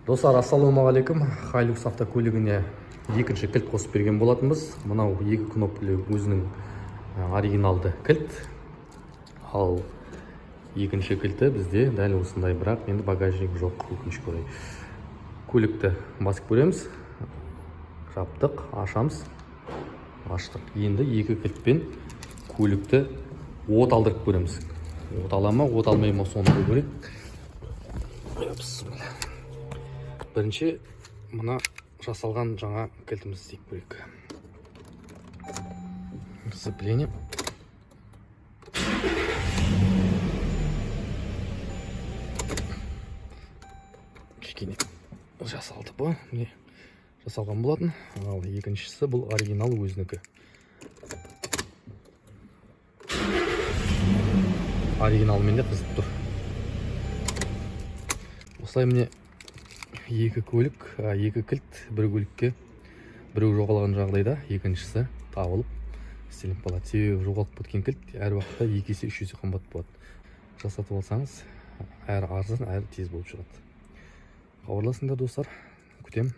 Достар, ассалаумағалейкум! Хайлюкс автокөлігіне екінші кілт қосып берген болатынбыз. Мынау екі кнопкалы өзінің оригиналды кілт, ал екінші кілті бізде дәл осындай, бірақ енді багажник жоқ, өкінішке орай. Көлікті басып көреміз. Жаптық, ашамыз, аштық. Енді екі кілтпен көлікті от алдырып көреміз. От ала ма, от алмай ма, соны көрейік. Бісміллә. Бірінші мына жасалған жаңа кілтімізді істеп көрейік. Сцепление. Кішкене жасалды бұл, міне, жасалған болатын. Ал екіншісі бұл оригинал өзінікі. Оригиналмен де қызып тұр. Осылай, міне, екі көлік, екі кілт бір көлікке. Біреу жоғалған жағдайда екіншісі табылып, істелініп қалады. Себебі жоғалып кеткен кілт әр уақытта екі есе, үш есе қымбат болады. Жасатып алсаңыз, әрі арзан, әрі тез болып шығады. Хабарласыңдар, достар, күтем.